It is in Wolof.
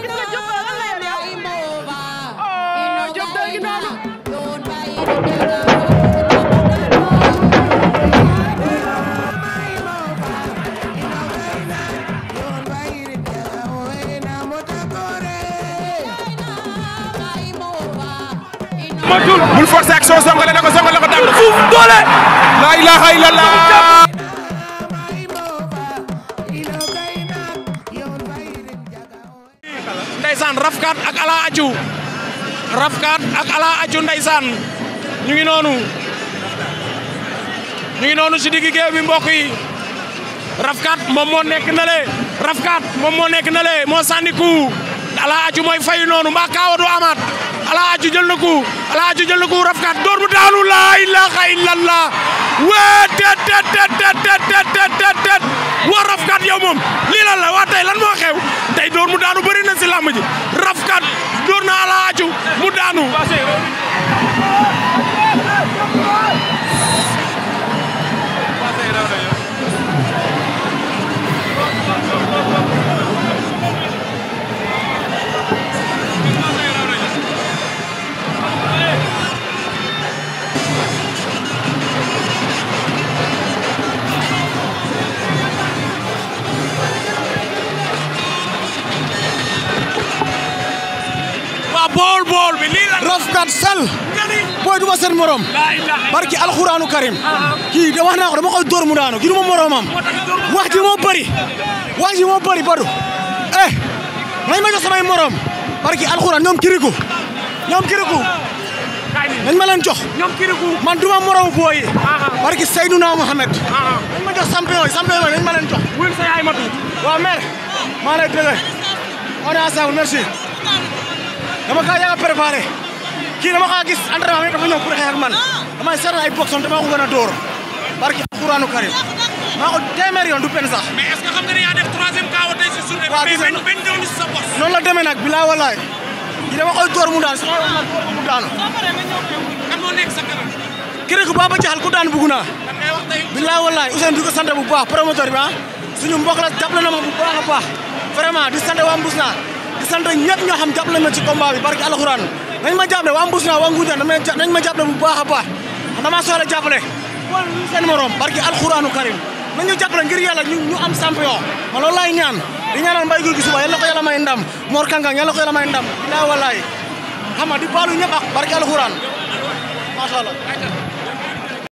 gis nga Diop lan la yor yow oh Diop doo gi noonu bul forcer action songale na ko dam fuuf doole la ilaha illallah ndeysaan Rafkat ak Ala Accu ndeysaan ñu ngi noonu ci digg géew bi mbokk yi Rafkat moom moo nekk na le moo sànni ku Ala Accu mooy fayu noonu mbaa kaawa du amaat Ala Accu jël na ku Rafkat door mu daanu la ilaha illallah waa tet waa Rafkat yow moom lii lan la waa tey lan moo xew tey door mu daanu bëri na si làmb ji Rafkat door na Ala Accu mu daanu bool bi lii la Rafkat sal booy duma seen morom barki alxuraanu karim kii de wax naa ko dama koy dóor mu daanu kii duma moromam wax ji moo bëri badu nañ ma jox samay morom barki alxuraan ñoom kiriku nañ ma leen jox man duma moromu booy yi barki Seydouna Mohamed nañ ma jox champion yi nañ ma leen jox waaw mère maa lay dégg on est ensemble merci dama kaa yàgg a préparé kii dama kaa gis entraînement dafa ñëw pour xeex ak man damay seetaan ay boxam dama ko gën a door barki alxuraanu karim maa ko téeméer yoon du pen sax. mais est-ce que xam nga ne yaa def troisième kaw tey si journée bi mais benn ñëw ni sa boss. noonu la demee nag bilaa walaay kii dama koy door mu daan su ma wax nag door mu daanu. kan moo nekk sa kanam. kii ko Baba Diakhal ku daan bugg naa. kan ngay wax tey. bilaa walaay Ousseynou di ko sant bu baax promoteur bi suñu mbokk la jàppale na ma bu baax a baax vraiment di sant waa Mbusna di sant ñëpp ñoo xam jàppale ma ci combat bi barki alxuraan nañ ma jàppale waa Mbusna waa Ngunjaan nañ ma jàppale bu baax a baax dama soxla jàppale wala ñu seen morom barki alxuraanu karim nañ ñu jàppale ngir yàlla ñu am champion ma loolu laay ñaan di ñaanal Mbaye Gouy Gui suba yàlla ko yàlla may ndam Mor Kangang yàlla ko yàlla may ndam bilaa walaay xam nga di baalu ñëpp ak barki alxuraan macha allah